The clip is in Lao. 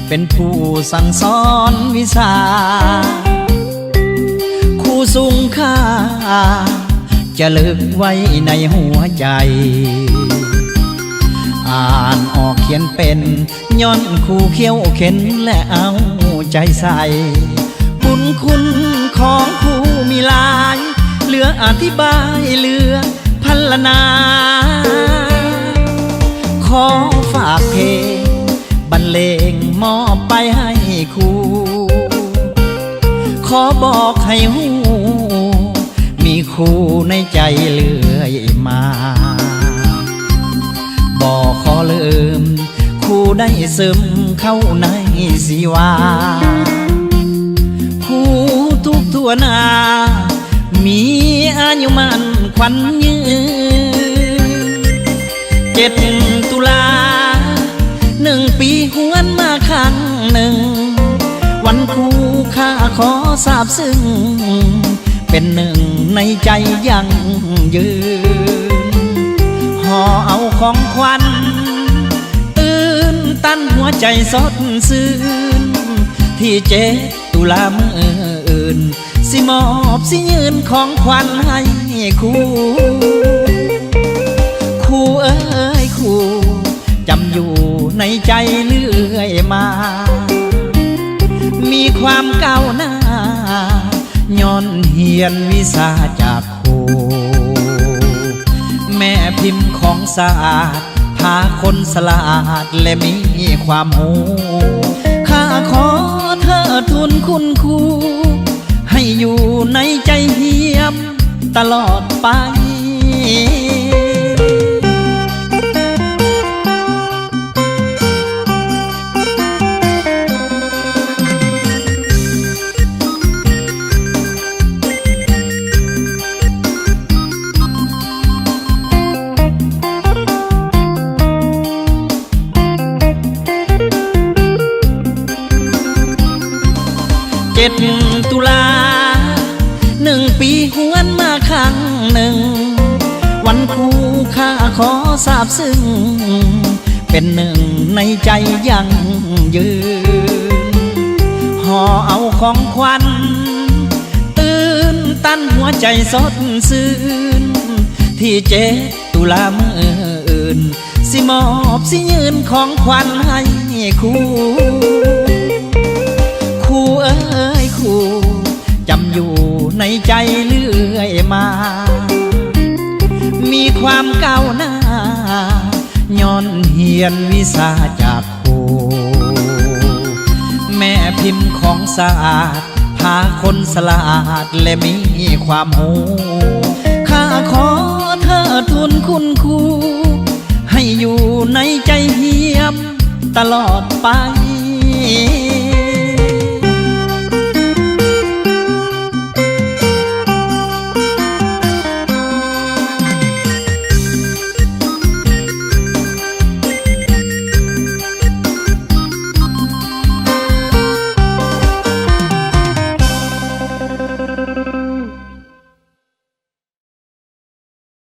ເປັນຜູ້ສັ່ງສອນວິຊາ ຄູສູງຄ່າ ຈະລຶກໄວ້ໃນຫົວໃຈ. ອ່ານອອກຂຽນເປັນ ຍ້ອນຄູຂຽວເຂັນ ແລະ ເອົາໃຈໃສ່. ບຸນຄຸນຂອງຄູມີຫຼາຍ ເຫຼືອອະທິບາຍ ເຫຼືອພັນລະນາ. ຂໍຝາກເພງບັນເລງ ມອບໄປໃຫ້ຄູ. ຂໍບອກໃຫ້ຮູ້ ມີຄູໃນໃຈເລື້ອຍມາ. ບໍ່ຂໍລືມ ຄູໄດ້ຊຶມເຂົ້າໃນຊີວາ. ຄູທຸກທົ່ວໜ້າ ມີອາຍຸໝັ້ນຂວັນຍືນ. ເຈັດຕຸລາ ໜຶ່ງປີຫວນມາຄັ້ງໜຶ່ງ, ວັນຄູຂ້າຂໍຊາບຊຶ້ງ ເປັນໜຶ່ງໃນໃຈຢັ້ງຢືນ. ຫໍ່ເອົາຂອງຂວັນ ຕື່ນຕັນຫົວໃຈສົດຊື່ນ ທີ່ເຈັດຕຸລາມື້ອື່ນ ຊິມອບຊິຍື່ນຂອງຂວັນໃຫ້ຄູ. ຄູເອີຍຄູ ຈຳຢູ່ໃນໃຈເລື້ອຍມາ. ມີຄວາມກ້າວໜ້າ ຍ້ອນຮຽນວິຊາຈາກຄູ. ແມ່ພິມຂອງຊາດ ພາຄົນສະຫຼາດ ແລະ ມີຄວາມຮູ້. ຂ້າຂໍເທີດທູນຄຸນຄູ ໃຫ້ຢູ່ໃນໃຈຮຽມຕະຫຼອດໄປ. ເຈັດຕຸລາ ໜຶ່ງປີຫວນມາຄັ້ງໜຶ່ງ, ວັນຄູຂ້າຂໍຊາບຊຶ້ງ ເປັນໜຶ່ງໃນໃຈຢັ້ງຢືນ. ຫໍ່ເອົາຂອງຂວັນ ຕື່ນຕັນຫົວໃຈສົດຊື່ນ ທີ່ເຈັດຕຸລາມື້ອື່ນ ຊິມອບຊິຍື່ນຂອງຂວັນໃຫ້ຄູ. ຄູເອີຍຄູ ຈຳຢູ່ໃນໃຈເລື້ອຍມາ. ມີຄວາມກ້າວໜ້າ ຍ້ອນຮຽນວິຊາຈາກຄູ. ແມ່ພິມຂອງຊາດ ພາຄົນສະຫຼາດ ແລະ ມີຄວາມຮູ້. ຂ້າຂໍເທີດທູນຄຸນຄູ ໃຫ້ຢູ່ໃນໃຈຮຽມຕະຫຼອດໄປ.